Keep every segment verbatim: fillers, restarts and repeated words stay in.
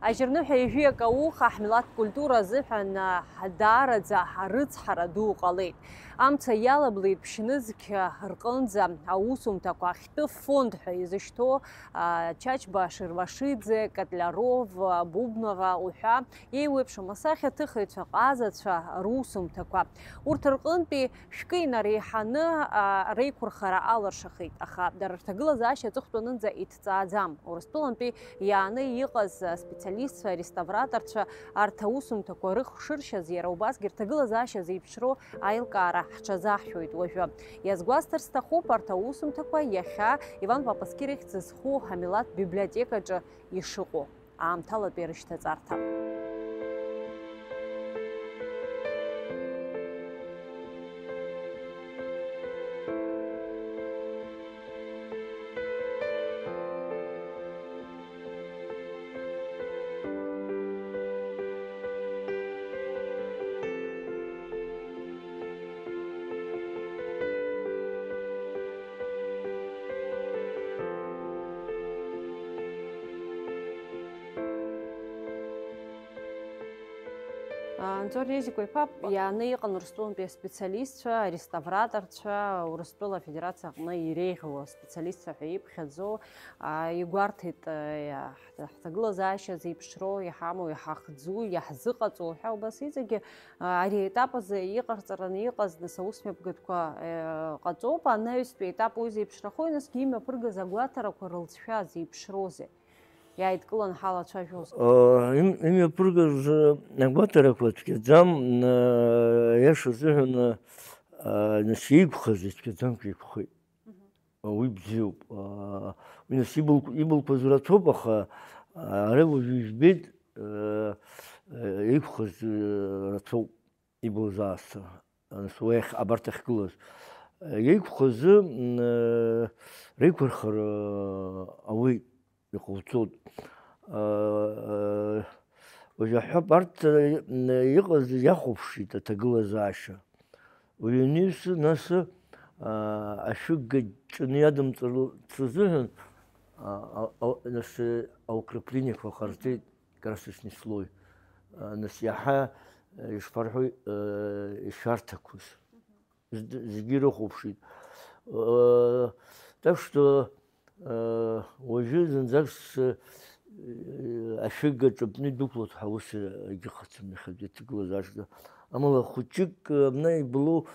Ажьырныҳәа ижәи акауха ҳмилаҭтә культура азыҳәан даараӡа арыцҳара ду ҟалеит. Амца иалаблит ԥшьнызқь рҟынӡа аусумҭақәа ахьтәы фонд ҳәа изышьҭоу, а, Чачба, Шервашиӡе, Котляров, Бубнова уҳәа еиуеиԥшым асахьаҭыхыҩцәа, ҟазацәа русумҭақәа. Урҭ рҟынтәи шәкы инареиҳаны, а, реиқәырхара алыршахеит, аха дара рҭагылазаашьа аҵыхәтәанынӡа иҭҵааӡам. Урыстәылантәи иааны иҟаз специалистцәа, реставраторцәа, арҭ аусумҭақәа рыхшыршьаз, иара убасгьы рҭагылазаашьа зеиԥшроу аилкаара ҳҽазаҳшәоит уажәы. Иазгәасҭар сҭахуп, арҭ аусумҭақәа иахьа Иван Папаскир ихьӡ зху амилаҭтә библиотекаҿы ишыҟоу аамҭалатәи рышьҭаҵарҭа. Анзор Резико-иԥа иааны иҟан Урыстәылантәи аспециалистцәа, ареставраторцәа, Урыстәыла Афедерациа аҟны иреиӷьу аспециалистцәа ҳәа иԥхьаӡоу, а, игәарҭеит, а, ҳ-, ҳҭагылазаашьа зеиԥшроу, иҳамоу, иҳахӡу, иаҳзыҟаҵоу ҳәа убас иҵегьы, а, ари аетап азы иҟарҵараны иҟаз, нас, аусмҩаԥгатәқәа, э, ҟаҵоуп. Анаҩстәи аетап уи зеиԥшрахои, насгьы имҩаԥыргаз агәаҭарақәа рылҵшәа зеиԥшроузеи? Иааидкылан ҳалацәажәоз. Э, им-, имҩаԥыргаз, э, агәаҭарақәа цәгьаӡам, э, аиаша азыҳәан, э, нас иеиқәхаз ицәгьаӡамкәа иқәхеит. Мгм. Уи бзиоуп. Э, уи нас ибылк-, ибылқәаз рацәоуп, аха, э, ара уажәы ижәбеит, э, э, иқәхаз, э, рацәоуп. Иблызааса, анс уех абарҭ ахьгылаз, еиқәхазы, м, э, реиқәырхара ауеит, иҟауҵоит. Э, э, уажә аҳәап, арҭ, э, иҟаз иахәаԥшит аҭагылазаашьа. Уи аниҩсы, нас, э, ашәыгга ҷыны иадымҵарц азыҳәан, а, а, а, нас, э, аукреплениеқәа ҟарҵеит. Красочный слой. А, нас иаҳа, э, ишԥарҳәои, э, ишәарҭақәоз. Зд-, зегьы ирыхәаԥшит. Э, так что, э, уажәы зынӡак с-, э, ашәыгга ҿыпны идәықәлоит ҳәа ус, э, егьыҟаӡам иахьатәи аҭагылазаашьа. Амала хәыҷык, э, абна ибылоу,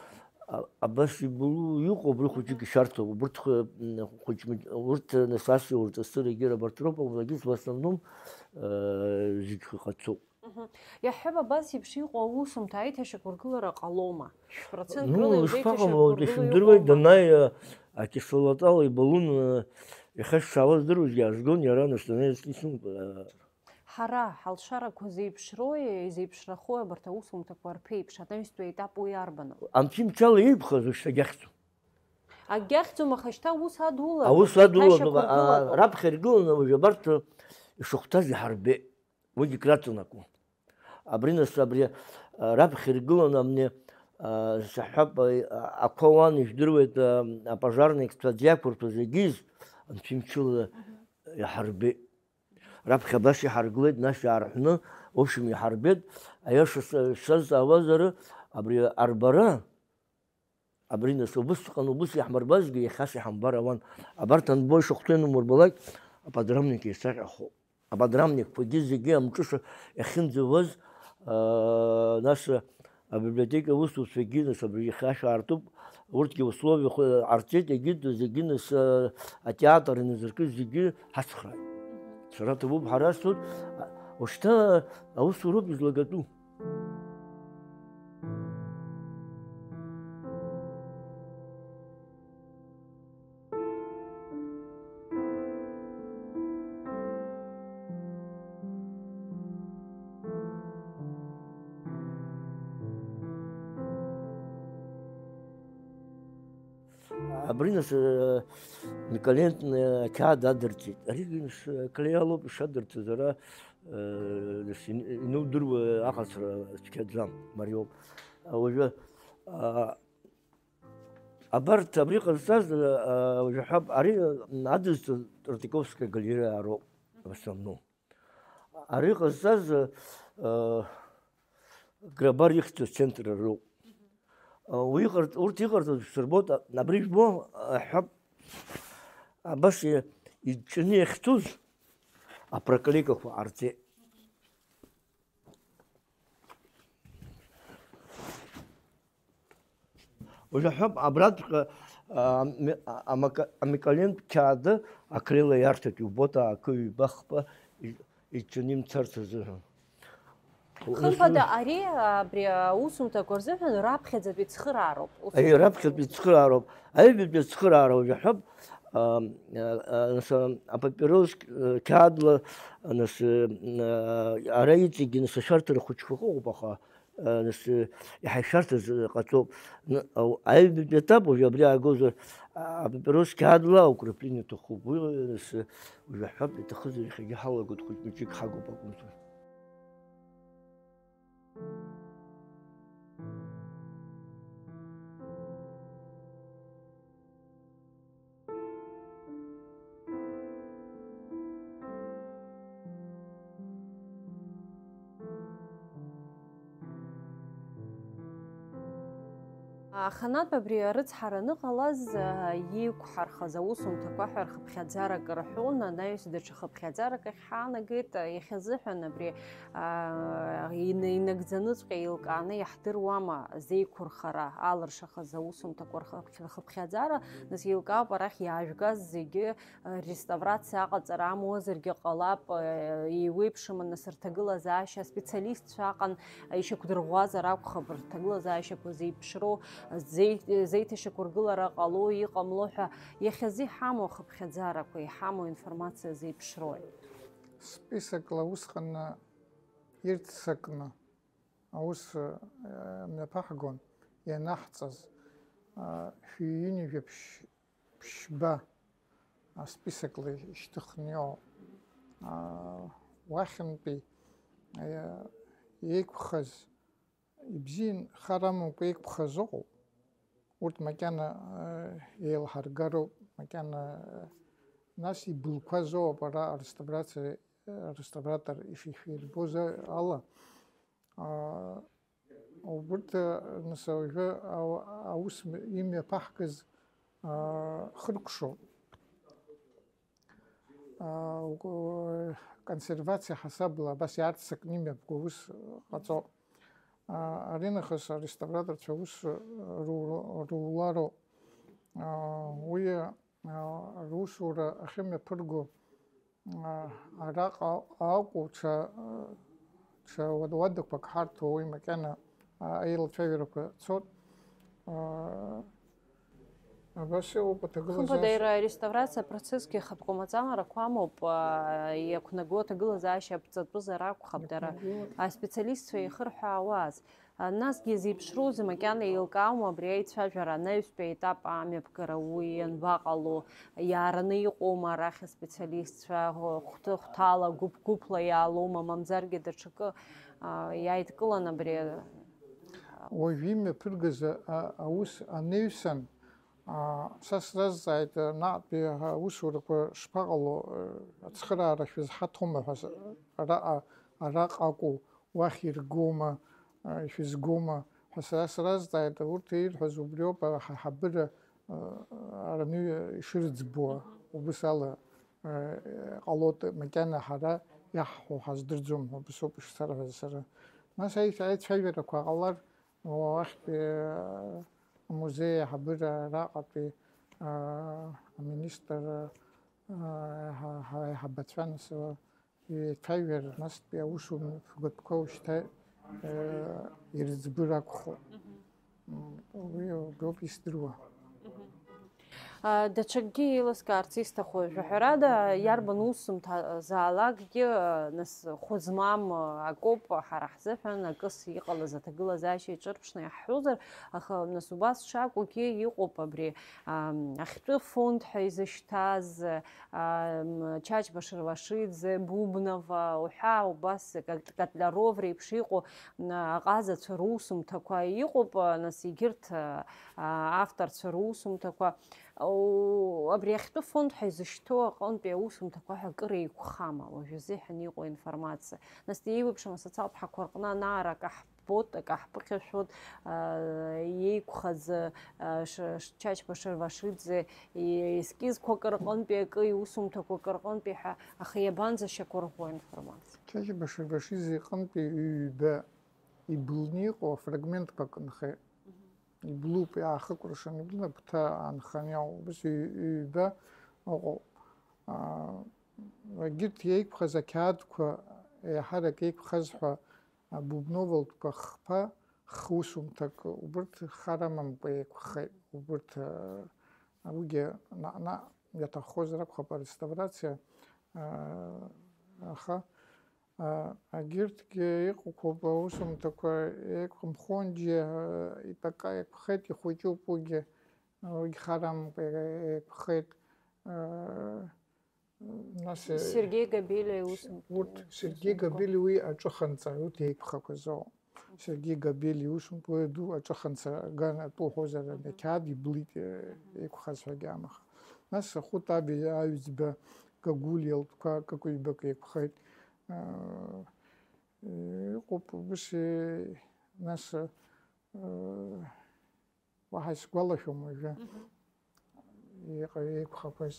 а-, абас ибылу иҟоуп, убри хәыҷык ишәарҭоуп. Убырҭ хы-, м, хәыҷ-мыҷ-, урҭ, э, нас ас иурҵысыр егьыр абарҭ роуп, абрагьы в основном, э, зегь ҟаҵоуп. Мгм. Иаҳҳәап, абас еиԥш иҟоу аусумҭа аиҭашьақәыргылара ҟалома? Шә-процент Ну, рыла ишԥаҟамло, иузеиҭашьақәыргыло ишәымдыруеи, иҟоума? Данааи, э, акислотала ибалун, э, иахьа сшаауаз здыруазгьы аазгон, иара нас данааи исымоуп, э, Ҳара ҳалшарақәа зеиԥшрои, изеиԥшрахои абарҭ аусумҭақәа рԥеиԥш, анаҩстәи аетап уи арбану? Амчымчала еиқәхаз ушьҭа агьахьӡом. Агьахьӡом, аха шьҭа аус адулатәуп, Аус адулатәуп, еиҭашьақәыргылатәуп. А, раԥхьа иргыланы уажә абарҭ, э, ишахәҭаз иҳарбеит. Уигьы краҵанакуан. Абри нас абри, а, раԥхьа иргыланы амни, а, саҳәап, а, ақәа уан ижәдыруеит, а, апожарникцәа аӡы иақәырҭәаз егьиз, анцәа имчыла Мгм. иҳарбеит. Раԥхьа абас иҳаргылеит, нас иаарҳәны, в общем, иҳарбеит. Аиаша са-, сазҵаауазар, абри арбара, Абри нас убысҟан убыс иаҳмырбазгьы, иахьас иҳамбар ауан. Абарҭ анбо ишахәҭоу ианумырбалак, аподрамник еицаҟьахоуп. Аподрамникқәагьы зегьы амҿыша иахьынӡауаз, аа, нас абиблиотека аусзуҩцәагьы, нас абри иахьа ашә аартуп, урҭгьы условиақәа ҟарҵеит, егьырҭ зегьы, нас, аа, атеатр иназыркыз зегьы ҳацхрааит. Сара ҭабуп ҳәа расҳәоит, а, ушьҭа аусуроуп излагатәу. Абри нас, э, Николаенко, э, ақьаад адырҵеит. Ари, нас, э, Клеиа лоуп ишадырҵаз, ара, э, нас ин-, инудыруа аҟаҵара цәгьаӡам, мариоуп. А, уажәы, а, абарҭ абри ҟазҵаз, а, уажәы ҳәа, ари, м, адызҵаз Третьяковская галерея роуп, в основном. Ари ҟазҵаз, э, Грабар ихьӡу центр роуп. Уи иҟарҵ-, урҭ иҟарҵаз шәсырбоит, абри жәбо, аҳәап, абас и-, иҿҿаны иахьцоз апроклейкақәа ҟарҵеит. Уажә аҳәап, абраҵәҟьа, а, ами-, а, амака-, амикалентә қьаады акрела иарҭоит, иубоит, акы-ҩба-хԥа и-, иҿҿаны имцарц азыҳәан. Хымԥада, ари, абри аусумҭақәа рзыҳәан раԥхьаӡатәи цхыраароуп. Аи, раԥхьатәи цхыраароуп. Аҩбатәи ацхыраара уажә аҳәап, а, а, а, нас, а, апапирос, э, қьаадла, нас, э, м, а, ара иҵегьы, нас, ашәарҭара хәыҷқәа ыҟоуп, аха, а, нас, э, иаҳа ишәарҭаз, э, ҟаҵоуп. Н-, ау-, аҩбатәи етап уажә абри аагозар, а, апапирос қьаадла аукрепление аҭахуп. Уи, нас, э, уажә аҳәап, иҭахызар иахьагьы ҳалагоит, хәыҷ-мыҷык ҳагуп акәымзар. Аханатә абри арыцҳара аныҟалаз, еиқәҳархаз аусумҭақәа ҳәа рхыԥхьаӡарак рҳәон, анаҩс даҽа хыԥхьаӡарак ахь ҳаанагеит, иахьазыҳәан абри, а, ина-, инагӡаныҵәҟьа еилкааны иаҳдыруама зеиқәырхара алыршахаз аусумҭақәа рхыԥхь-, рхыԥхьаӡара, нас еилкаауп арахь иаажәгаз зегьы, а, реставрациа аҟаҵара амуазаргьы ҟалап, а, еиуеиԥшым, нас рҭагылазаашьа аспециалистцәа аҟан ишьақәдырӷәӷәазар акәхап, рҭагылазаашьақәа зеиԥшроу, зеи-, зеиҭашьақәыргылара ҟало, иҟамло ҳәа иахьазы иҳамоу ахыԥхьаӡарақәа, иҳамоу информациа зеиԥшрои? Списокла усҟан ирццакны аус, э, мҩаԥаҳгон ианаҳҵаз, э, шәи ҩынҩажәи ԥшь-, ԥшьба асписокла ишьҭыхны иҟоуп. А, уахьынтәи, а, еиқәхаз, ибзиан хар амамкәа еиқәхаз ыҟоуп. Урҭ макьана, а, еилҳаргароуп, макьана, а, нас ибылқәазоуп ара ареставрациа, ареставратор ишишәирбоз ала. Аа, убырҭ, нас, уажәы ау-, аус м-, имҩаԥаҳгаз, аа, хыркәшоуп. Аа, угәы-, консервациа ҳасабла абас иаарццакны имҩаԥго аус ҟаҵо. Аа, аринахыс ареставраторцәа аус ру-, рулароуп. Аа, уи, аа, русура ахьымҩаԥырго, аа, араҟа акәу, ҽа, ҽа уад-, уадақәак ҳарҭо уи макьана, аа, аилацәажәарақәа цот. Аа, абас иҟоуп аҭагылазаашьа. Хымԥада, иара ареставрациа апроцессгьы ахатәқәа маҵамарақәа амоуп, аа, иақәнаго аҭагылазаашьа аԥҵатәызар акәхап, дара аспециалистцәа иахырҳәаауаз. Насгьы зеиԥшроузеи, макьана еилкааума абри аицәажәара, анаҩстәи аетап амҩаԥгара уи ианбаҟало, иаараны иҟоума арахь аспециалистцәа, хәҭы-, хәҭала, гәыԥ-гәыԥла иаалоума, мамзаргьы даҽакы, а, иааидкылан абри, а, уажә имҩаԥыргаз, а, аус анаҩсан, а, са сразҵааит, а, наҟтәи аусурақәа шԥаҟало, а, ацхыраара шәызҳаҭома ҳәа с-, араҟа, араҟа акәу, уахь иргома, а, ишәызгома ҳәа сара сразҵааит, урҭ ирҳәаз убриоуп, аҳаҳабыра, а, араны ишырӡбуа, убыс ала, а, ҟалоит, макьана ҳара иаҳҳәо ҳаздырӡом ҳәа убасоуп ишсарҳәаз сара. Нас аицә-, аицәажәарақәа ҟалар, уахьтәи, а, амузеи аиҳабыра, араҟатәи, а, аминистр, а, ҳа-, ҳа-, аиҳабацәа, нас, а, Еиҭажәар, настәи аусумҩаԥгатәқәа ушьҭа, э, ирыӡбыр акәхоит. Мгм. М, уи убриоуп издыруа. Мгм. А, даҽакгьы еилыскаарц исҭаху, жәаҳәарада, иарбан усумҭазаалакгьы, а, нас, хәы змам, а, акоуп ҳара ҳзыҳәан, акыс иҟалаз аҭагылазаашьа иҿырԥшны иаҳҳәозар, аха, нас, убас шакәугьы иҟоуп абри, ам, ахьтәы фонд ҳәа изышьҭаз, ам, Чачба Шервашиӡе, Бубнова, уҳәа убас Кот-, Котляров реиԥш иҟоу, м, аҟазацәа русумҭақәа иҟоуп, а, нас егьырҭ, а, а, авторцәа русумҭақәа. О, абри ахьтәы фонд ҳәа изышьҭоу аҟынтәи аусумҭақәа ҳәа акыр еиқәхама, уажәазы иҳәаны иҟоу аинформациа? Нас еиуеиԥшым асоциалтә ҳақәа рҟны анаара акы ҳбоит, акы ҳԥыхьашәоит, а, иеиқәхаз, а, Ш-, Ш-, Чачба Шервашиӡе и-, ескизқәак рҟынтәи акы, иусумҭақәак рҟынтәи ҳәа, аха иабанӡашьақәырӷәӷәо аинформациа? Чачба Шервашиӡе иҟынтәи ҩба иблны иҟоу афрагментқәак нхеит. Иблуп, иаахыкәыршан иблын, агәҭа аанхан иаауп, ус ҩ-, ҩба ыҟоуп. Аа, егьырҭ иеиқәхаз ақьаадқәа, еиҳарак еиқәхаз ҳәа, а, Бубновалтәқәа хԥа, хусумҭак, убырҭ хар амамкәа еиқәхеит, убырҭ, а, уигьы наҟ-наҟ иаҭаххозар акәхап ареставрациа, а, аха, А, агьырҭгьы иҟақәоуп аусумҭақәа еиқәымхон, џьа, итака еиқәхеит, ихәыҷуп уигьы, уигь харамкәа еиқәхеит. А, нас, э, Сергеи Габелиа иусумҭа. Урҭ Сергеи Габелиа уи аҿыханҵа, урҭ еиқәхақәаз ауп. Сергеи Габелиа иусумҭа уи аду аҿыханҵа аган атәы уҳәозар, Мгм. ақьаад иблит, э, Мгм. еиқәхаз ҳәагьы амаха. Нас Хәыт Аби аҩӡба Гагулиа лтәқәа какәыҩбак еиқәхеит. Аа, иҟоуп, ус, нас, аа, уаҳа исгәалашәом уажәы. Мгм. Иҟа-, еиқәхақәаз.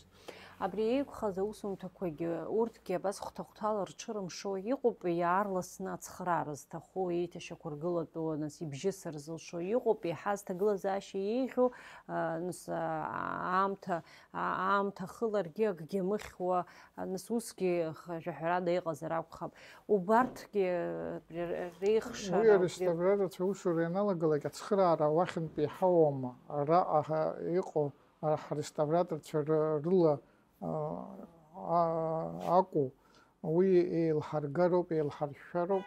Абри еиқәхаз аусумҭақәагьы, урҭгьы абас хәҭа-хәҭала рҽырымшо иҟоуп, иаарласны ацхыраара зҭаху, еиҭашьақәыргылатәу, нас ибжьысыр зылшо иҟоуп, еиҳа азҭагылазаашьа еиӷьу, аа, нас, аа, аамҭа, аа, аамҭа хыларгьы акгьы амыхьуа, нас усгьы х-, жәаҳәарада иҟазар акәхап. Убарҭгьы ре-, реихшара Уи ауп. Ареставраторцәа аусура ианалагалак, ацхыраара уахьынтәи иҳауама? Араҟа ҳа-, иҟоу, а, ҳреставраторцәа ры-, рыла, а, а, акәу? Уи еилҳаргароуп, еилҳаршәшәароуп.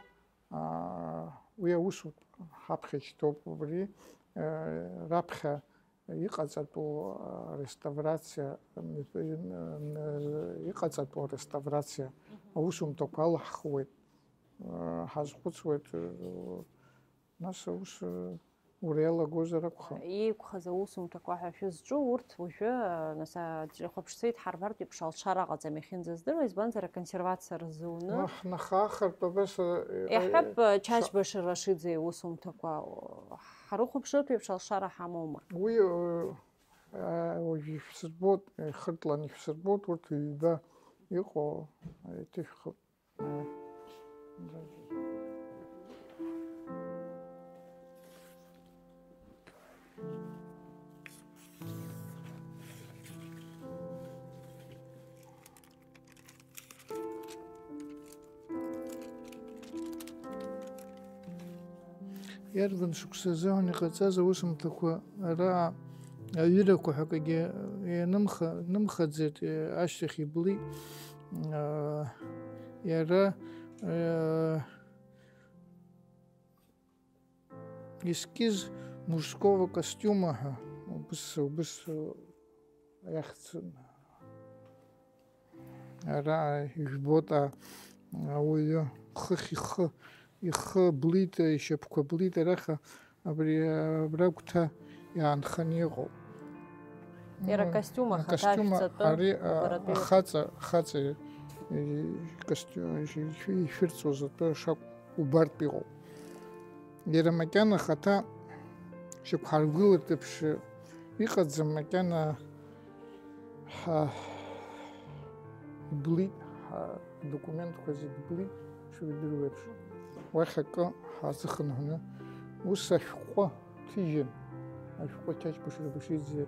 А, уи аусутә ҳаԥхьа ишьҭоуп убри, а, раԥхьа иҟаҵатәу, а, реставрациа, м, м, иҟаҵатәу ареставрациа Мгм. аусумҭақәа алаҳхуеит, а, ҳазхәыцуеит, а, нас аус, а, ура иалагозар акәхап. Еиқәхаз аусумҭақәа ҳәа шәызҿу урҭ уажәы, а, нас, а, хәаԥшцәа идҳарбартә еиԥш алшара аҟаҵам иахьынӡаздыруа, избанзар, аконсервациа рзуны. Уа, ҳнахаахартә абас, а, Иаҳҳәап, а, а, Чачба Шервашиӡе иусумҭақәа, а, ҳарыхәаԥшыртә еиԥш алшара ҳамоума? Уи, а, а, уажә ишәсырбоит, ихыртлан ишәсырбоит, урҭ ҩба иҟоу, а, иҭышәхып. Иарбан шықәса азыҳәан иҟаҵаз аусумҭақәа ара аҩырақәа ҳәа акгьы ианымха-, нымхаӡеит, ашьҭахь иблит. Аа, иара, аа, Эскиз мужского костюма ҳәа убыс, убыс иахьӡын. Ара ижәбоит, а, ауаҩы хыхь ихы, ихы блит, ишьапқәа блит, арахь абри, абра агәҭа иаанханы иҟоуп. Иара М, акостиум ахаҭа акостиум шәҵатәы ари, а, убаратәи ахаҵа, ахаҵа, и, костиу-, ишәырҵоз атәы шакәу убартә иҟоуп. Иара макьана ахаҭа шьақәҳаргылартә еиԥш иҟаӡам, макьана ҳа-, иблит, ҳа-, адокументқәа зегь блит, шәыбдыруеиԥш. Уахь акы ҳазыхынҳәны, ус ашәҟәы ҭыжьын, ашәҟәы Чачба Шервашиӡе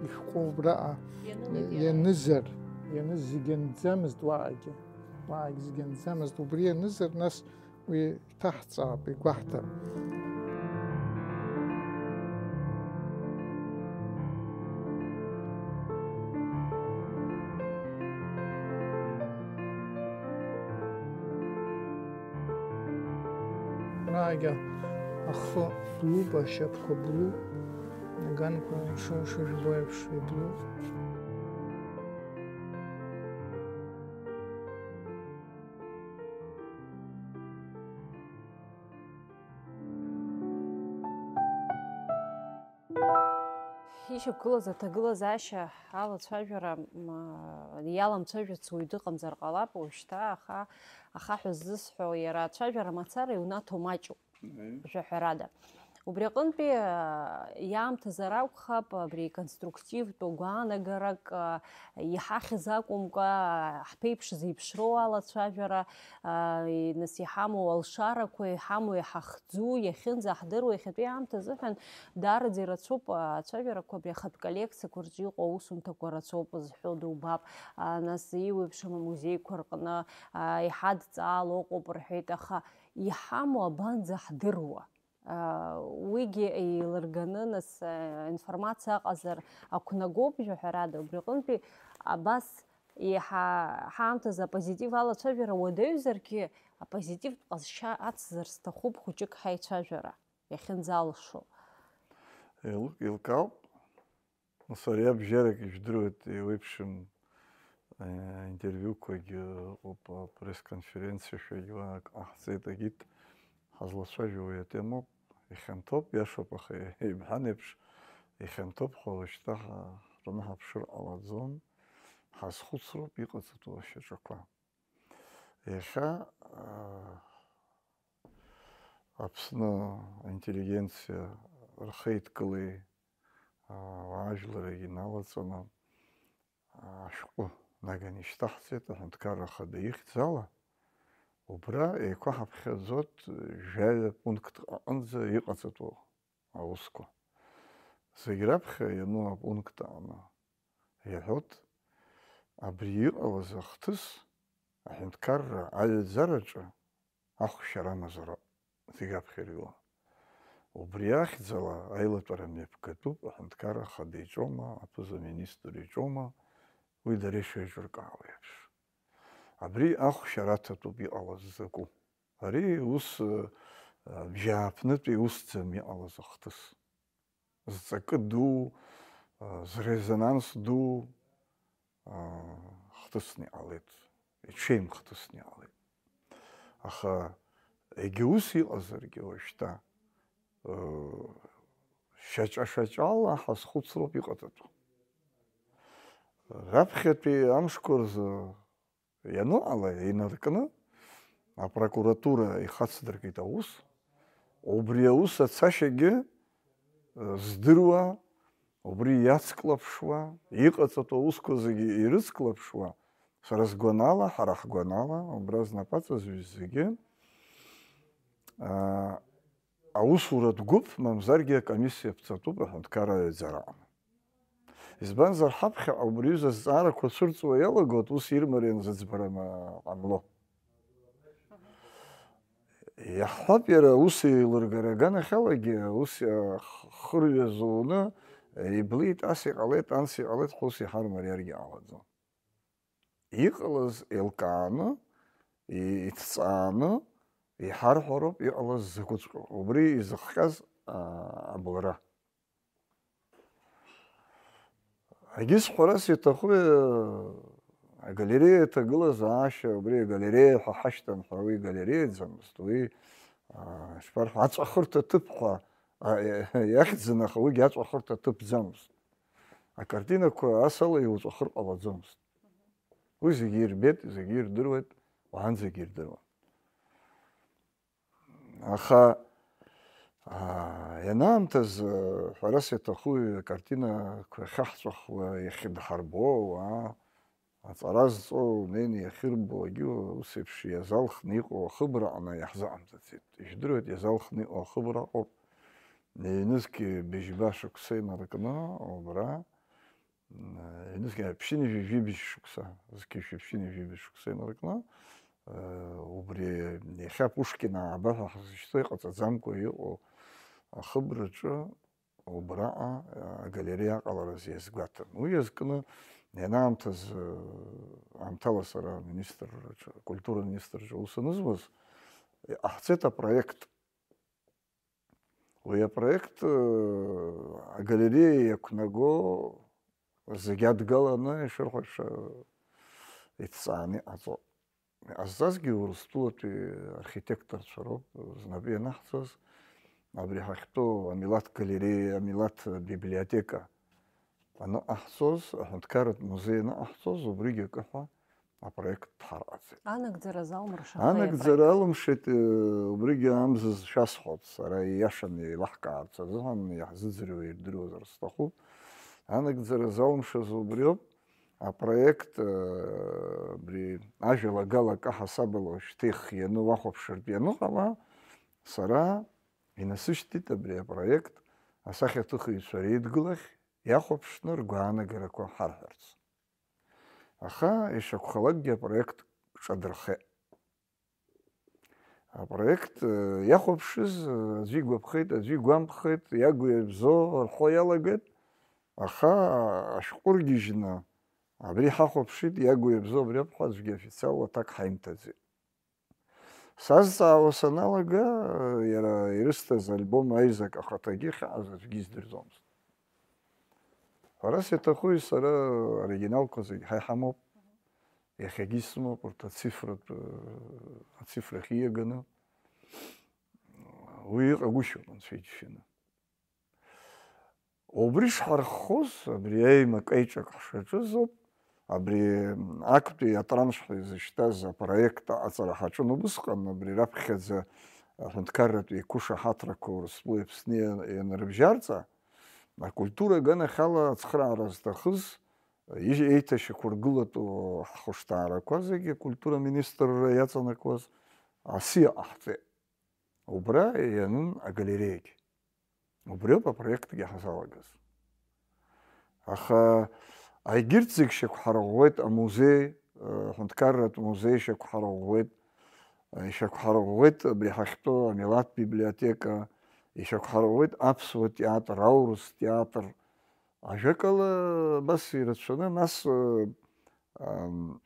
ишәҟәы убраҟа Ианылеит иара. ианызар, ианыз зегь анӡамызт уаҟагьы, уаҟагь зегь анӡамызт, убри ианызар, нас уи иҭаҳҵаап, игәаҳҭап. Раагьы ахы блуп, ашьапқәа блуп, аганқәа шы-, шыжәбо еиԥш иблуп. Ишьақәгылаз аҭагылазаашьа алацәажәара, м, иаламцәажәац уаҩ дыҟамзар ҟалап уажәшьҭа, аха ахаҳә ззысҳәо иара ацәажәара мацара иунаҭо маҷуп, Аиеи. Жәаҳәарада. Убри аҟынтәи, а, иаамҭазар акәхап, абри конструктивтәу гәаанагарак, а, иҳахьыз акәымкәа, ҳԥеиԥш зеиԥшроу алацәажәара, а, и-, нас иҳамоу алшарақәа, иҳамоу иҳахӡу, иахьынӡаҳдыруа, иахьатәи аамҭа азыҳәан даараӡа ирацәоуп, а, ацәажәарақәа абри ахатә коллекциақәа рҿы иҟоу аусумҭақәа рацәоуп зҳәо дубап, а, нас еиуеиԥшым амузеиқәа рҟны, а, иҳадҵаало ыҟоуп рҳәеит, аха иҳамоу абанӡаҳдыруа? А, уигьы еилырганы, нас, а, информациа аҟазар ақәнагоуп, жәаҳәарада, убри аҟынтәи абас еиҳа ҳаамҭазы апозитив алацәажәара уадаҩзаргьы, апозитивтә ҟазшьа ацзар сҭахуп хәыҷык ҳаицәажәара иахьынӡалшо. Еилк-, еилкаауп. Нас ари абжьарак ижәдыруеит, еиуеиԥшым, э, интервиуқәагьы ыҟоуп, апресс-конференциақәагь уа ак ҟаҳҵеит, агит ҳазлацәажәо уи атемоуп, ихьанҭоуп, иашоуп, аха ибҳәан еиԥш, ихьанҭоуп ҳәа уажәшьҭа ҳа-, ҳтәаны ҳаԥшыр ҟалаӡом, ҳазхәыцроуп иҟаҵатәу ашьаҿақәа. Иахьа, аа, Аԥсны аинтеллигенциа рхеидкылеи, аа, уаажәларагьы иналаҵаны, аа, ашәҟәы наганы ишьҭаҳҵеит аҳәынҭқарра ахада ихьӡала. Убра еиқәаҳаԥхьаӡоит жәаҩа пунктк аҟынӡа иҟаҵатәу аусқәа. Зегь раԥхьа иану апункт аҟны иҳәоит, абри иҟалаз ахҭыс аҳәынҭқарра аҩаӡараҿы ахәшьара амазароуп, зегь аԥхьа ирыла. Убри ахьӡала аилатәара мҩаԥгатәуп аҳәынҭқарра ахада иҿоума, аԥыза-министр иҿоума, уи дара ишеиҿыркаауа еиԥш. Абри ахәшьара аҭатәуп иҟалаз закәу. Ари ус, э, бжьааԥнытәи усӡам иҟалаз ахҭыс. Зҵакы ду, э, зрезонанс ду, э, хҭысны иҟалеит, иҽеим хҭысны иҟалеит. Аха егьа ус иҟазаргьы уажәшьҭа, э, шьаҿа-шьаҿала ҳазхәыцроуп иҟаҵатәу. Раԥхьатәи амшқәа рзы ианыҟала, инаркны апрокуратура ихацдыркит аус. Убри аус ацашьагьы, э, здыруа, убри иацклаԥшуа, иҟаҵатәу аусқәа зегьы ирыцклаԥшуа, сара сгәанала, ҳара ҳгәанала, убра знапаҵазҩыз зегьы, а, аусуратә гәыԥ, мамзаргьы акомиссиа ԥҵатәуп аҳәынҭқарра аҩаӡараҟны. Избанзар, ҳаԥхьаҟа убри аҩыза азҵаарақәа цәырҵуа иалагоит, ус ирмарианы зыӡбара ма-, ҟамло. Иаҳҳәап, иара ус еилыргара аганахьалагьы, ус, а, х-, хырҩа зуны, иблит, ас иҟалеит, анс иҟалеит ҳәа ус иҳармариаргьы ҟалаӡом. Иҟалаз еилкааны, и-, иҭҵааны иҳарҳәароуп иҟалаз закәыҵәҟьоу, убри изыхҟьаз, а, абылра. Егьыс ҳәарас иаҭаху, э, агалереиа аҭагылазаашьа, убри агалереиа ҳәа ҳашьҭан ҳәа, уи галереиаӡамызт, уи, а, ишԥарҳәа, аҵәахырҭа ҭыԥ ҳәа, а, э, иахьӡын, аха уигьы аҵәахырҭа ҭыԥӡамызт. Акартинақәа асала иуҵәахыр ҟалаӡомызт. Уи зегьы ирбеит, зегьы ирдыруеит, уаанӡагьы ирдыруан. Аха, аа, ианаамҭаз, ҳәарас иаҭаху, акартинақәа ахьаҳҵәахуа, иахьыдҳарбо ауаа, аҵара зҵо, неины иахьырбо, егьи ус еиԥш иазалхны иҟоу ахыбраҟны иаҳзыҟамҵацт. Ижәдыруеит, иазалхны иҟоу ахыбра ыҟоуп. Ҩнызқь быжьба шықәса инаркны, убра, Ҩнызқь ԥшьынҩажәи жәибжь шықәса, зқьи ԥшьынҩажәи жәибжь шықәса инаркны, э, убри иахьа Пушкин ааба ҳәа ҳзышьҭоу иҟаҵаӡамкәа иҟоу ахыбраҿы убраҟа, э, агалереиа аҟалараз иазгәаҭан. Уи иазкны ианаамҭаз, э, аамҭала сара аминистрраҿы, акультура аминистрраҿы аус анызуаз, иҟаҳҵеит апроект. Уи апроект, э, агалереиа иақәнаго зегь адгаланы, ишырҳәаша, иҭҵааны иҟаҵоуп. Иҟазҵазгьы Урыстәылатәи архитекторцәа роуп, знапы ианаҳҵаз, абри ҳахьтәоу амилаҭ галереиа, амилаҭ библиотека аныҟаҳҵоз, аҳәынҭқарратә музеи аныҟаҳҵоз, убригьы акы ҳәа апроект дҳарҟаҵеит. Анагӡара залмыршахеи апроект? Анагӡара алымшеит, э, убригьы амзызы шәасҳәоит, сара ииашаны еилаҳкаарц азыҳәан, иаҳзыӡырҩуа ирдыруазар сҭахуп. Анагӡара залымшаз убриоуп, апроект, э, абри ажәалагала акы ҳасабала уажәшьҭа ихианы уахәаԥшыртә ианыҟала, сара инасышьҭит абри апроект асахьаҭыхыҩцәа реидгылахь иахәаԥшны ргәаанагарақәа ҳарҳәарц. Аха ишакәхалакгьы апроект ҿадырхеит. Апроект, э, иахәаԥшыз, э, аӡәы игәаԥхеит, аӡәы игәамԥхеит, иагу иабзоу рҳәо иалагеит, аха ашәҟәы ргьежьны абри ҳахәаԥшит, иагу иабзоу абри ауп ҳәа аӡәгьы официалла аҭак ҳаимҭаӡеит. Сазҵаауа саналага, иара ирысҭаз альбом аизак ахаҭагьы хьаас аӡәгьы издырӡомызт. Ҳәарас иаҭахуи, сара оригиналқәа зегь ҳа иҳамоуп, иахьагьы исымоуп урҭ ацифратә, ацифрахь ииаганы. Уи иҟагәышьоуп, анцәа иџьшьаны. Убри шҳарххоз, абри аимак-аиҿак ҳшаҿыз ауп, абри актәи атранш ҳәа изышьҭаз апроект аҟаҵара ҳаҿын убысҟан, абри раԥхьаӡа аҳәынҭқарратә еиқәышаҳаҭрақәа Урыстәылеи Аԥсни ианрыбжьарҵа, акультура аганахьала ацхыраара зҭахыз, ижь-, еиҭашьақәыргылатәу ҳхәышҭаарақәа зегьы акультура министрра иаҵанакуаз асиа ҟаҳҵеит. Убра ианын агалереиагь. Убриоуп апроектгьы ҳазалагаз. Аха егьырҭ зегь шьақәҳарӷәӷәеит, амузеи, э, аҳәынҭқарратә музеи шьақәҳарӷәӷәеит, э, ишьақәҳарӷәӷәеит абри ҳахьтәоу амилаҭ библиотека, ишьақәҳарӷәӷәеит аԥсуа театр, аурыс театр. Ажәакала, абас ирацәаны, нас, э, ам,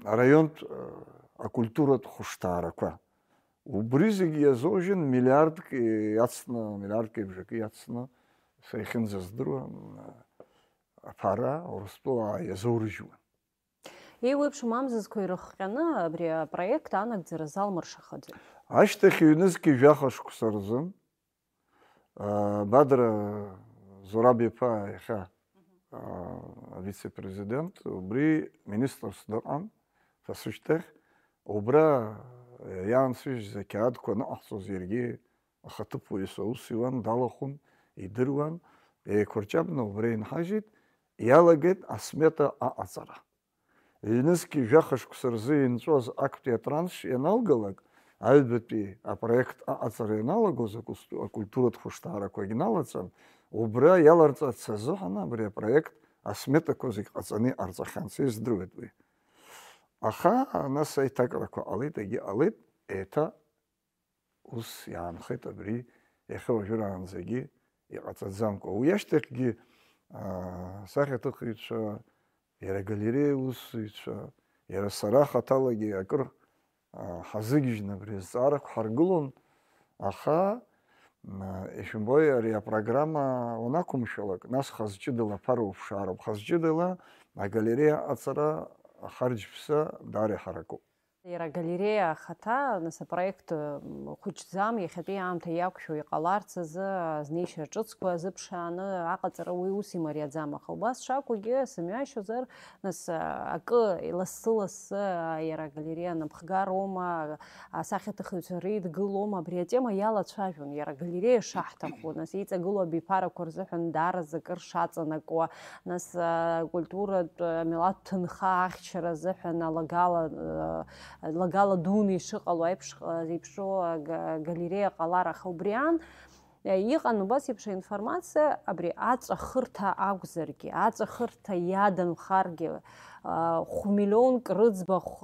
араионтә, э, акультуратә хәышҭаарақәа. Убри зегьы иазоужьын миллиардк иацны, миллиардк еиԥш акы иацны, са иахьынӡаздыруа, м, аԥара Урыстәылаа иазоурыжьуан. Еиуеиԥшым амзызқәа ирыхҟьаны абри апроект анагӡара залмыршахаӡом. Ашьҭахь ҩнызқьи жәаха шықәса рзын, а, Бадра Зураб-иԥа иахьа, а, авице-президент, убри министрс дыҟан, са сышьҭахь, убра иаансыжьыз ақьаадқәа аныҟаҳҵоз иаргьы ахаҭыԥуаҩыс аус иуан, далахәын, идыруан, еиқәырчабны убра инҳажьит, иалагеит асмета аҟаҵара. Ҩнызқьи жәаха шықәса рзы инҵәоз актәи атранш ианалгалак, аҩбатәи апроект аҟаҵара ианалагоз акусту-, акультуратә хәышҭаарақәагь налаҵан, убра иаларҵарц азыҳәан абри апроект асметақәа зегь ҟаҵаны иҟарҵахьан, сыздыруеит уи. Аха нас аиҭакрақәа ҟалеит, егьи ҟалеит, еиҭа ус иаанхеит абри иахьа уажәраанӡагьы иҟаҵаӡамкәа. Уи ашьҭахьгьы, аа, асахьаҭыхыҩцәа, иара агалереиа аусзуҩцәа, иара сара хаҭалагьы акыр, аа, ҳазыгьежьны абри азҵаарақәа ҳаргылон, аха, м, ишәымбои, ари апрограмма уанақәымшәалак, нас хазҷыдала аԥара уԥшаароуп, хазҷыдала агалереиа аҟаҵара ахарџьԥса даара иҳаракуп. Иара агалереиа ахаҭа, нас, апроект, м, хәыҷӡам, иахьатәи аамҭа иақәшәо иҟаларц азы, азнеишьа ҿыцқәа азыԥшааны аҟаҵара уи ус имариаӡам, аха убас шакәугьы, сымҩашьозар, нас, а, акы лассы-лассы, а, иара агалереиа анапхгароума, асахьаҭыхыҩцәа реидгылома, абри атема иалацәажәон, иара агалереиа шаҳҭаху, нас, иҵагылоу абиԥарақәа рзыҳәан даараӡа акыр шаҵанакуа, нас, акультуратә, амилаҭтә ҭынха ахьчара азыҳәан алагала, лагала дуны ишыҟало аиԥш, еиԥшу ага-, галереиа ҟалар, аха убри аан, иҟан убас еиԥш аинформациа, абри аҵәахырҭа акәзаргьы, аҵәахырҭа иаданхаргьы, хә-миллионк рыӡбахә,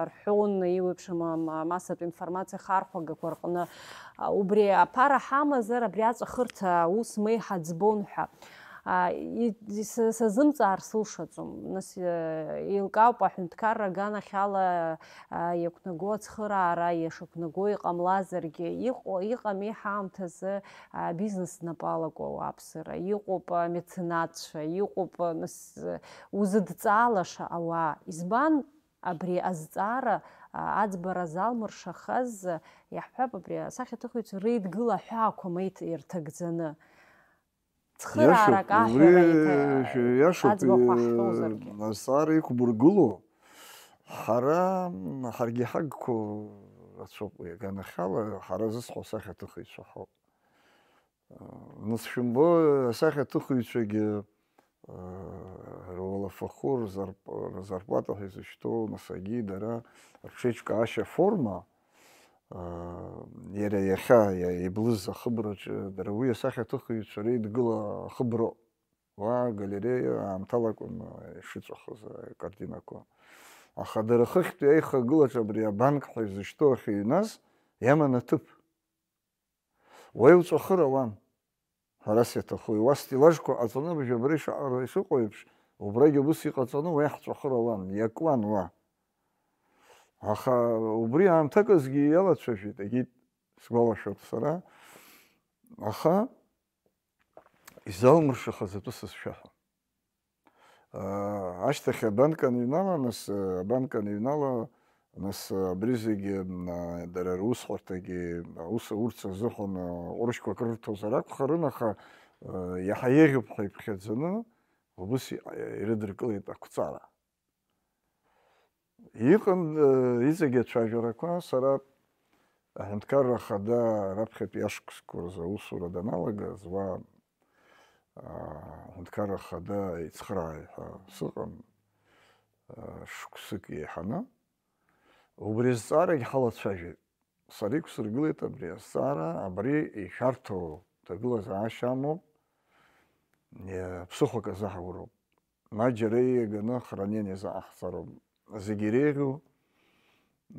рҳәон, еиуеиԥшым, ам-, амассатә информациа хархәагақәа рҟны. Убри аԥара ҳамазар, абри аҵәахырҭа аус ма иҳаӡбон ҳәа. А, и-, са-, сазымҵаар сылшаӡом. Нас, э, еилкаауп аҳәынҭқарра аганахьала, а, иақәнаго ацхыраара, ишақәнаго иҟамлазаргьы, иҟо-, иҟами ҳаамҭазы, а, бизнес знапы алаку ауааԥсыра, иҟоуп амеценатцәа, иҟоуп, а, нас, э, узыдҵаалаша ауаа. Избан абри азҵаара, а, аӡбара залмыршахаз, а, иаҳҳәап, абри асахьаҭыхыҩцәа реидгыла аҳәаақәа ма иҭ-, ирҭагӡаны. цхыраарак аҳәара иҭа-, Иашоуп, аӡбахә ҳахьхьоузаргьы. Азҵаара иқәбыргыло, ҳара, ҳаргьы ҳагқәа рацәоуп уи аганахьала, ҳара зысҳәо асахьаҭыхыҩцәа ҳауп. Нас шәымбо, асахьаҭыхыҩцәагьы, э, руалафахәы, рзарп-, рзарплата ҳәа изышьҭоу, нас агьи дара рҽеиҿкаашьа форма, э, иара иахьа иа-, иблыз ахыбраҿы, дара уи асахьаҭыхыҩцәа реидгыла ахыброуп. Уа агалереиа аамҭалакәын ишыҵәахыз акартинақәа. Аха дара хыхьтәи аихагылаҿы абри абанк ҳәа изышьҭоу ахьыҩназ иаман аҭыԥ. Уа иуҵәахыр ауан. Ҳәарас иаҭаху, уа стеллажқәа ҟаҵаны, абжьы абра ишаҟара ишыҟоу еиԥш, убрагьы убыс иҟаҵаны, уа иаҳҵәахыр ауан, иакуан уа. Аха убри аамҭаказгьы иалацәажәеит, егьит, сгәалашәоит сара. Аха изалмыршахаз атәы сызшәаҳәа. Ашьҭахь абанк аныҩнала, нас, абанк аныҩнала, нас, абри зегьы, м, дара русҳәарҭагьы аус аурц азыҳәан, ҟәрышьқәак рырҭозар акәхарын, аха, иаҳа еиӷьуп ҳәа иԥхьаӡаны, убыс и-, ирыдыркылеит ақәҵара. Иҟан, э, иҵегь ацәажәарақәа, сара аҳәынҭқарра ахада раԥхьатәи ашықәсқәа рзы аусура даналагаз, уа, а, аҳәынҭқарра ахада ицхрааи ҳәа сыҟан, а, шықәсык еиҳаны. Убри азҵаарагь ҳалацәажәеит. Сара иқәсыргылеит абри азҵаара, абри ишәарҭоу ҭагылазаашьа амоуп, иа-, ԥсыхәак азаҳауроуп. Ма џьара ииаганы хранение заҟаҳҵароуп. Зегь иреиӷьу,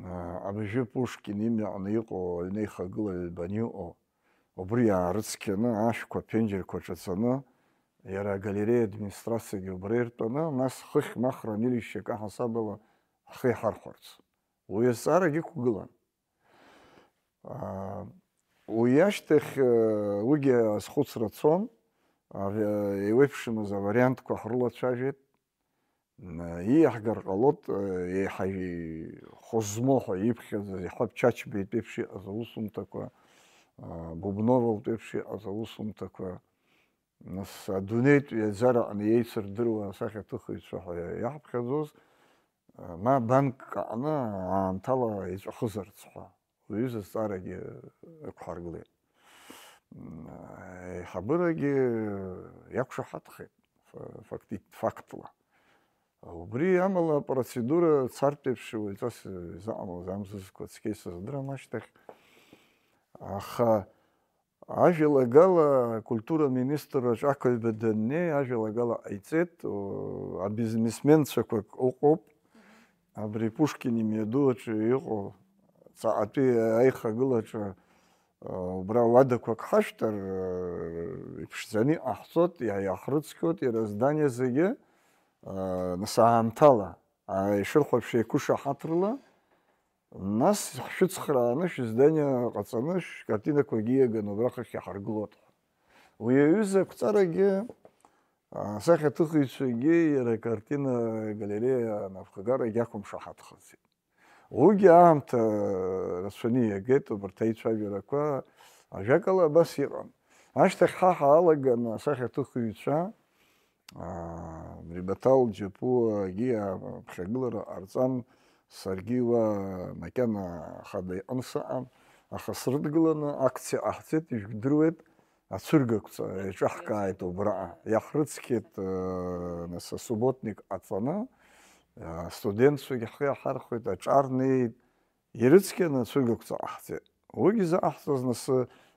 а, абыжәы Пушкин имҩаҟны иҟоу аҩнеихагыла ҩба аниҟоу, убри иаарыцқьаны, ашәқәа, аԥенџьырқәа ҿацаны, иара агалереиа администрациагьы убра иртәаны, нас хыхь ма хранилищак аҳасабала ҳхы иҳархәарц. Уи азҵаарагьы ықәгылан. Аа, уи ашьҭахь, э, уигьы азхәыцра цон, ари, еиуеиԥшымыз авариантқәа ҳрылацәажәеит. М, ииаҳгар ҟалоит, э, еиҳа ихәы змоу ҳәа иԥхьаӡаз, иҳаб Чачбеитә еиԥш иҟаз аусумҭақәа, аа, Бубновалтә еиԥш иҟаз аусумҭақәа, нас, адунеитә ҩаӡара аҟны иеицырдыруа асахьаҭыхыҩцәа ҳәа иаҳԥхьаӡоз, ма банкк аҟны аамҭала иҵәахызарц ҳәа, уаҩыза азҵаарагьы ықәҳаргылеит. Аиҳабырагьы иақәшаҳаҭхеит фа-, факти-, фактла. Убри амала апроцедура цартә еиԥш уаҩҵас изыҟамлаз амзызқәа цқьа исыздырам ашьҭахь. Аха ажәалагала акультура министрраҿ ақаҩба даннеи, ажәалагала ҟаиҵеит, о, абизмесменцәақәак ыҟоуп, абри Пушкин имҩаду аҿы иҟоу, ҵаҟатәи аихагылаҿы, а, убра уадақәак ҳашәҭар, а, иԥшӡаны иҟаҳҵоит, иа-, иаҳрыцқьоит иара здание зегьы, а, нас аамҭала, а, ишырхәаԥшуа еиқәышаҳаҭрала, нас ҳшәыцхрааны, шәыздание ҟаҵаны, шәкартинақәагьы иаганы убра хыхь иҳаргылоит ҳәа. Уи аҩыза ақәҵарагьы, асахьаҭыхыҩцәагьы иара акартина галереиа анапхгараҿы иақәымшаҳаҭхаӡеит. Уигьы аамҭа рацәаны иагеит убарҭ аицәажәарақәа, ажәакала, абас иҟан. Ашьҭахь ҳа ҳаалаган асахьаҭыхыҩцәа, аа, Рибаҭал Џьапуагьы аԥхьагылара ҟарҵан, саргьы уа макьана ахада иҟны сыҟан, аха срыдгыланы акциа ҟаҳҵеит, ижәдыруеит, ацәыргақәҵа еиҿаҳкааит убраҟа. Иаҳрыцқьеит, э, нас асубботник ҟаҵаны, э, астудентцәагьы ҳхы иаҳархәеит, аҿар неит, ирыцқьаны ацәыргақәҵа ҟаҳҵеит. Уигьы заҟаҳҵаз нас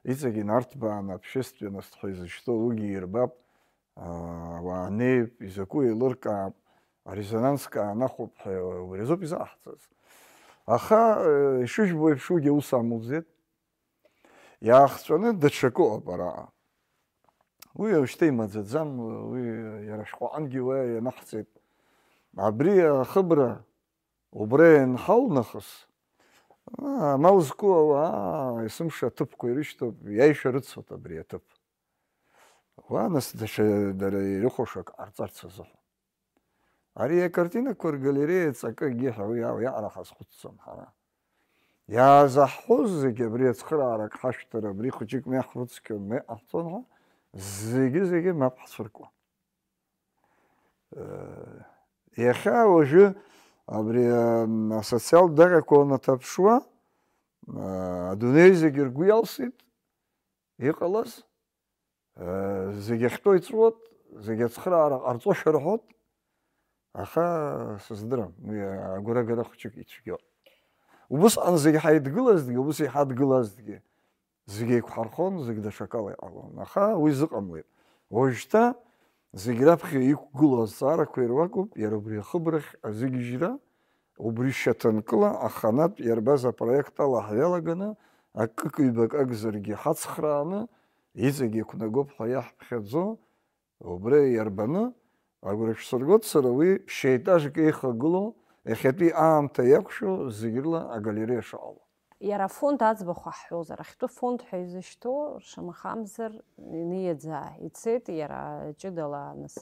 иҵегь инарҭбааны общественность ҳәа изышьҭоу уигьы ирбап, э, ауаа неип, изакәу еилыркаап, арезонанс каанахәоуп ҳәа убри азоуп изаҟаҳҵаз. Аха, э, ишыжәбо еиԥш, уигьы аус амуӡеит. Иаахҵәаны даҽакы ыҟоуп араҟа. Уи уажәшьҭа имаӡаӡам, уи иара шәҟәаҟангьы уа ианаҳҵеит. Абри ахыбра убра ианҳау нахыс, аа, амал зку ауаа есымша аҭыԥқәа ирышьҭоуп, иаишәа рыцуп абри аҭыԥ. Уа, нас, даҽа дара ирыхәаша акы ҟарҵарц азыҳәан. Ари акартинақәа ргалереиа ҵакы егьи ҳәа уи ау-, иаҟара ҳазхәыцӡом ҳара. Иаазаҳҳәоз зегьы абри ацхыраарак ҳашәҭар, абри хәыҷык ма иаҳрыцқьон, ма иҟаҳҵон ҳәа, зегьы-зегьы мап ҳцәыркуа. Иахьа уажәы абри асоциалтә даҟьақәа уанаҭаԥшуа, адунеи зегьы ргәы иалсит иҟалаз, зегьы ахьтәоу иҵәуот, зегьы ацхыраара ҟарҵошәа рҳәот, аха сыздырам, уи агәарагара хәҷык ицәгьоуп. Убысҟан зегь ҳаидгылазҭгьы, убыс иҳадгылазҭгьы, зегь еиқәҳархон, зегь даҽакала иҟалон, аха уи зыҟамлеит. Уажәшьҭа зегь раԥхьа иқәгылоу азҵаарақәа ируакуп, иара убри ахыбрахь азыгьежьра, убри шьаҭанкыла аханатә иарбаз апроект ала ҳҩалаганы, акык-ҩбак акәзаргьы ҳацхрааны, иҵегь иқәнагоуп ҳәа иаҳԥхьаӡо, убри иарбаны, агәра шәсыргоит сара уи шьеитажк еихагылоу, иахьатәи аамҭа иақәшәо зегь рыла агалереиа шыҟало. Иара афонд аӡбахә ҳҳәозар, ахьтәы фонд ҳәа изышьҭоу, шамахамзар, иниаӡа ицеит, иара ҷыдала, нас,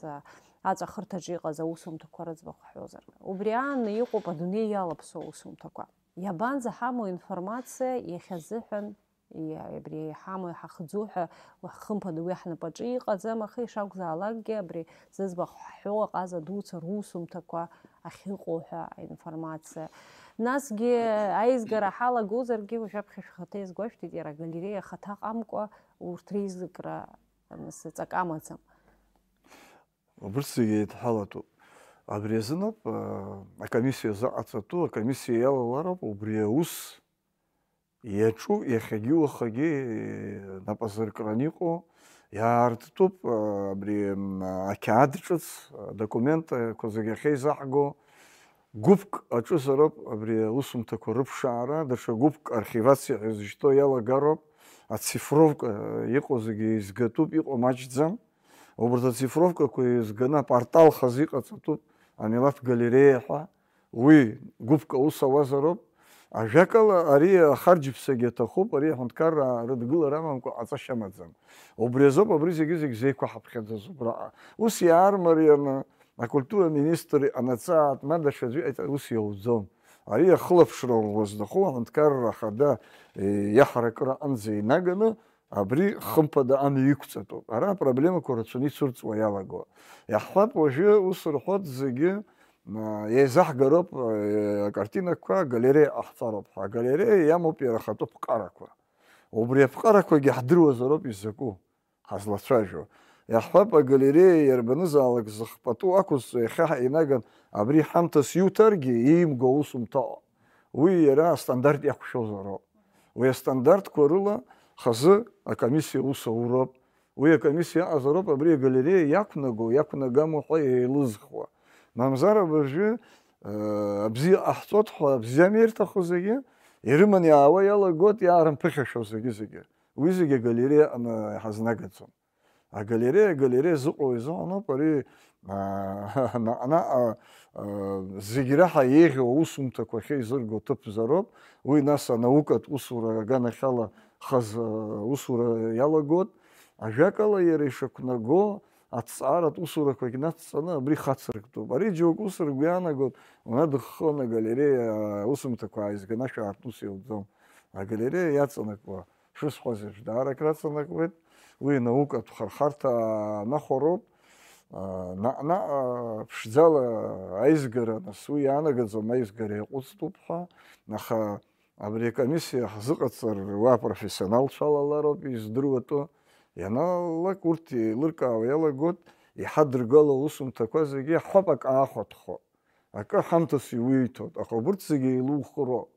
аҵәахырҭаҿы иҟаз аусумҭақәа рыӡбахә ҳҳәозар. Убри аан иҟоуп адунеи иалаԥсоу аусумҭақәа. Иабанӡаҳамоу информациа иахьазыҳәан, иа-, абри иҳамоу иҳахӡу ҳәа, хымԥада уи ҳнапаҿы иҟаӡам, аха ишакәзаалакгьы абри зыӡбахә ҳҳәо аҟаза дуцәа русумҭақәа ахьыҟоу ҳәа аинформациа. Насгьы аизгара ҳалагозаргьы, уажәаԥхьа шәхаҭа иазгәашәҭеит, иара агалереиа ахаҭа ҟамкәа урҭ реизыкра, нас, ҵак амаӡам. Убырҭ зегьы еидҳәалатәуп. Абри азыноуп, а, акомиссиа заҟаҵатәу, акомиссиа иалалароуп убри аус иаҿу иахьагьы уахагьы напазыркран иҟоу, иаартытәуп, а, абри, м, ақьаад ҿыц, адокументқәа зегьы ахьеизаҳго, гәыԥк аҿызароуп абри аусумҭақәа рыԥшаара, даҽа гәыԥк архивациа ҳәа изышьҭоу иалагароуп, ацифровка иҟоу зегьы еизгатәуп, иҟоу маҷӡам. Убарҭ ацифровкақәа еизганы апортал хазы иҟаҵатәуп, амилаҭ галереиа ҳәа, уи гәыԥк аус ауазароуп. Ажәакала, ари ахарџьыԥсагьы аҭахуп, ари аҳәынҭқарра рыдгылара амамкәа ҟаҵашьа амаӡам. Убри азоуп абри зегьы-зегь зеиқәаҳаԥхьаӡаз убраҟа. Ус иаармарианы, акультура министр иҟанаҵааит, ма даҽаӡәы иҟаиҵааит, ус иауӡом. Ари ахылаԥшра ӷәӷәа зҭаху аҳәынҭқарра ахада, е, иаҳаракыра аҟынӡа инаганы, абри хымԥада амҩа иқәҵатәуп. Ара апроблемақәа рацәаны ицәырҵуа иалаго. Иаҳҳәап, уажәы ус рҳәоит зегьы, а, еизаҳгароуп, а, акартинақәа агалереиа ҟаҳҵароуп ҳәа. Агалереиа иамоуп иара ахатәы ԥҟарақәа. Убри аԥҟарақәагьы ҳдыруазароуп изакәу. Ҳазлацәажәо. Иаҳҳәап, агалереиа иарбанызаалак зыхпату ақәызҵо иахьа инаган абри ҳамҭас иуҭаргьы, иимго аус умҭаҟа. Уи иара астандарт иақәшәозароуп. Уи астандартқәа рыла хазы акомиссиа аус ауроуп. Уи акомиссиа аҟазароуп абри агалереиа иақәнаго, иақәнагаму ҳәа еилызхуа. Мамзар абыржәы, э, абзиа ҟаҳҵоит ҳәа, абзиа амеирҭахо зегьы, ирыманы иаауа иалагоит, иаарымԥыхьашәо зегьы-зегьы. Уи зегьы агалереиа аҟны иҳазнагаӡом. Агалереиа, агалереиа зыҟоу изыҟаноуп, ари, аа, наҟ-наҟ, аа, зегь раҳа еиӷьу аусумҭақәа ахьеизырго ҭыԥзароуп. Уи нас анаукатә усура аганахьала хаз, аа, усура иалагоит. Ажәакала, иара ишақәнаго аҭҵааратә усурақәагь нацҵаны абри хацырктәуп. Ари џьоук ус ргәы иаанагоит, уанадыххон агалереиа аусумҭақәа ааизганы ашәаартә ус иауӡом. Агалереиа иаҵанакуа шысҳәаз еиԥш, даара акраҵанакуеит. Уи наукатә хырхарҭа анахәароуп. Наҟ-наҟ ԥшӡала аизгара, нас уи иаанагаӡом аизгара иаҟәыҵтәуп ҳәа, аха абри акомиссиа ҳзыҟаҵар уа профессионалцәа алалароуп издыруатәу. Ианалалак урҭ еилыркаауа иалагоит, иҳадыргало аусумҭақәа зегьы ҳәап акы аахәатәхо. Акы ҳамҭас иуиҭоит, аха убырҭ зегьы еилухыроуп.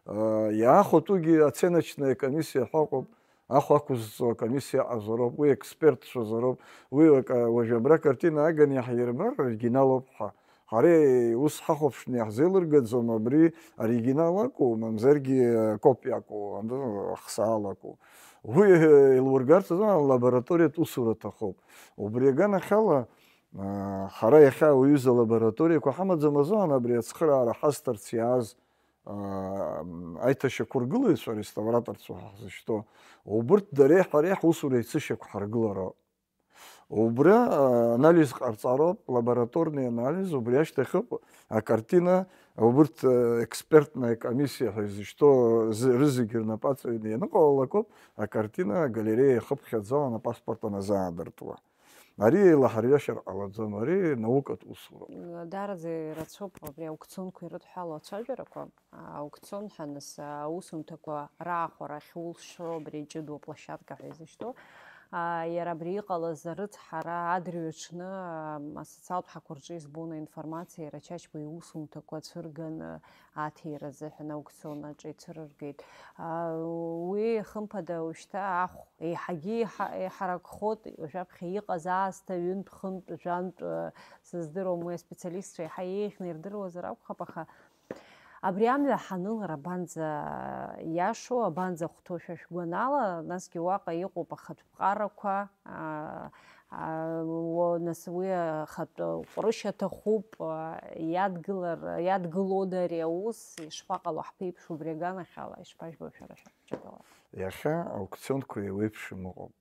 Иаахәатәугьы оценочная комиссиа ҳәа ыҟоуп, ахә ақәызҵо акомиссиа аҟазароуп, уи експертцәазароуп, уи уажә абра акартина аганы иаҳирбар, оригиналуп ҳәа. Ҳара ус ҳахәаԥшны иаҳзеилыргаӡом, абри оригинал акәу, мамзаргьы копиа акәу, ахсаала акәу. Уи еилургарц азы алабораториатә усура аҭахуп. Убри аганахьала, Ҳара иахьа уаҩыза лабораториақәа ҳамаӡам азыҳәан, абри ацхыраара ҳазҭарц иааз, аиҭашьақәыргылаҩцәа, реставраторцәа ҳәа ҳзышьҭоу, убырҭ дареи ҳареи ҳусура еицышьақәа ҳаргылароуп. Убра анализ ҟарҵароуп, лабораторный анализ, убри ашьҭахьоуп акартина, убырҭ, э, экспертная комиссиа ҳәа изышьҭоу зы-, рызегьы рнапаҵаҩны ианыҟалалакоуп акартина агалереиа ихыԥхьаӡалан апаспорт аназаадыртуа. Ари еилаҳарҩашьар ҟалаӡом, ари наукатә усуроуп. Даараӡа ирацәоуп абри аукционқәа ирыдҳәалоу ацәажәарақәа. Аукцион ҳәа нас аусумҭақәа раахәара ахьулшо абри ҷыдоу площадка ҳәа изышьҭоу. Иара абри иҟалаз арыцҳара адырҩаҽны асоциалтә ҳақәа рҿы избон аинформациа, иара Чачба иусумҭақәа цәырганы аҭира азыҳәан аукцион аҿы ицәырыргеит. Уи, хымԥада, ушьҭа ахә еиҳагьы еиҳа-, еиҳаракхоит, уажәаԥхьа иҟаз аасҭа ҩынтә-хынтә, жәантә, сыздыруам, уи аспециалистцәа еиҳа еиӷьны ирдыруазар акәхап, аха абри амҩа ҳанылар, абанӡа иашоу, абанӡа хәҭоу шәа шәгәанала, насгьы уаҟа иҟоуп ахатә ԥҟарақәа, аа, аа, уо-, нас уи ахатә ҟәрышь аҭахуп, аа, иадгылар, иадгылода ари аус, ишԥаҟало ҳԥеиԥш убри аганахьала, ишԥажәбо шәара шәаҳәшьагала? Иахьа аукционқәа еиуеиԥшым ыҟоуп.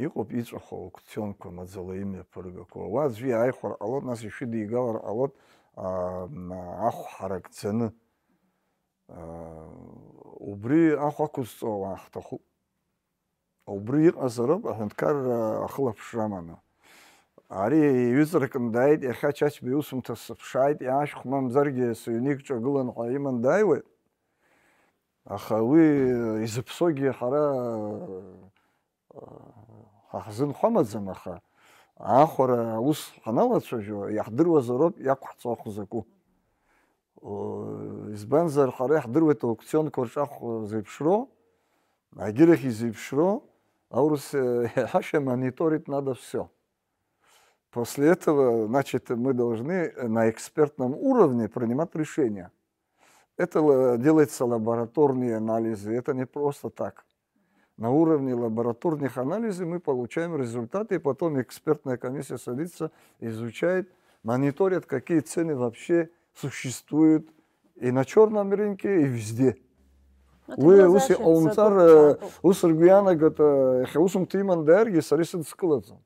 Иҟоуп иҵәаху аукционқәа маӡала имҩаԥыргақәо. Уа аӡәы иааихәар ҟалоит, нас ишәыдигалар ҟалоит, аа, ахә ҳаракӡаны. Аа, убри ахә ақәызҵо ауаа ҳҭахуп. Убри иҟазароуп аҳәынҭқарра ахылаԥшра аманы. Ари иҩыҵракны дааит, иахьа Чачба иусумҭа сыԥшааит, иаашәх мамзаргьы сыҩны икҿагылан ҳәа иман дааиуеит. Аха уи изыԥсогьы ҳара ҳа ҳзынхәамаӡам, аха аахәара аус ҳаналацәажәо, иаҳдыруазароуп иақәҳҵо ахә закәу. Избанзар, ҳара иаҳдыруеит аукционқәа рҿы ахә зеиԥшроу, агьырахь изеиԥшроу, аурыс, э, иҳәашьа мониторить надо всё. После этого, значит, мы должны на экспертном уровне принимать решения. Это ла-, делается лабораторные анализы, это не просто так. На уровне лабораторных анализов мы получаем результаты, и потом экспертная комиссия садится, изучает, мониторит, какие цены вообще существуют и на чёрном рынке, и везде. Уи ус иҟаумҵар, э, ус ргәы иаанагоит, э, иахьа усумҭа иман дааргьы, сара исыдыскылаӡом.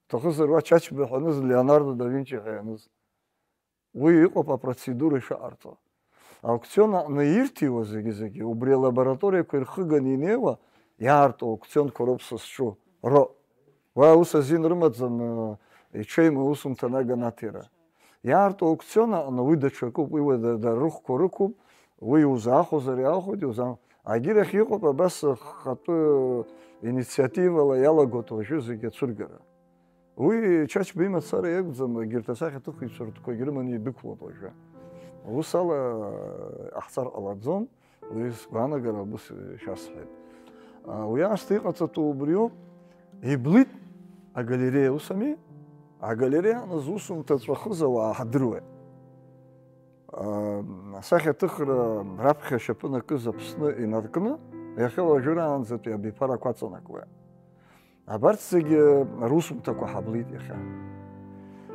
Уҭахызар уа Чачба ҳәа ианыз, Леонардо да Винчи ҳәа ианыз. Уи иҟоуп апроцедура ишыҟарҵо. Аукцион аҟны ирҭиуа зегьы-зегьы, убри алабораториақәа ирхыганы инеиуа, иаарту аукционқәа роуп сызҿу, ро. Уа ус азин рымаӡам, э, иҽеим аусумҭа анаганаҭира. Иаарту аукцион аҟны уи даҽакуп, уи уа да-, дара рыхәқәа рықәуп, уи иузаахәозар иаахәоит, иузаах-, агьырахь иҟоуп абас хатәы инициативала иалагоит уажәы зегьы ацәыргара. Уи Чачба имацара иакәӡам, егьырҭ асахьаҭыхҩцәа ртәқәагь рыманы идәықәлоит уажәы. Ус ала ҟаҳҵар ҟалаӡом, уи сгәаанагара убыс шәасҳәеит. А, уи аасҭа иҟаҵатәу убриоуп, иблит агалереиа, ус ами? Агалереиа аҟны зусумҭа ҵәахыз ауаа ҳдыруеит. А, асахьаҭыхра раԥхьа ашьапы анакыз Аԥсны инаркны, иахьа уажәраанӡатәи абиԥарақәа аҵанакуеит. Абарҭ зегьы русумҭақәа ҳаблит иахьа.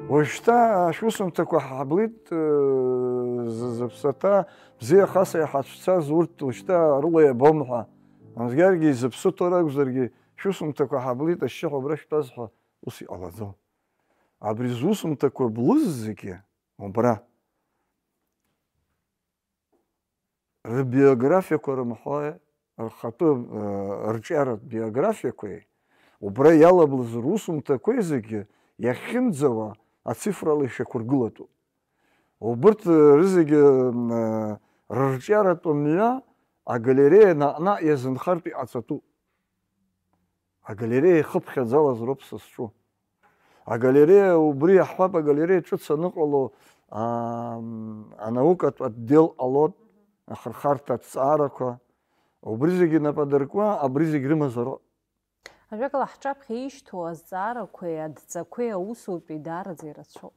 Уажәшьҭа шәусумҭақәа ҳаблит, э, з-, зыԥсаҭа бзиа хаса иҳацәцаз урҭ уажәшьҭа рыла иабом ҳәа. Амзгьаргьы изыԥсыҭо ракәзаргьы, шәусумҭақәа ҳаблит, ашьшьыҳәа убра шәтәаз ҳәа ус иҟалаӡом. Абри зусумҭақәа блыз зегьы убра. Рбиографиақәа рымҳәои, рхатәы, э, рҿиаратә биографиақәеи, убра иалаблыз русумҭақәеи зегьы иахьынӡауа ацифрала ишьақәыргылатәуп. Убырҭ, э, рызегьы, э, рырҿиаратә мҩа агалереиа наҟ-наҟ иазынхартә иҟаҵатәуп. Агалереиа ихыԥхьаӡалаз роуп сызҿу. Агалереиа убри иаҳҳәап, агалереиа ҿыц аныҟало, аа, анаукатә отдел ҟалоит, ахырхарҭа, аҭҵаарақәа. Убри зегьы нап адыркуа, абри зегь рымазароуп. Ажәакала, ҳҿаԥхьа ишьҭоу азҵаарақәеи адҵақәеи аусутәи даараӡа ирацәоуп.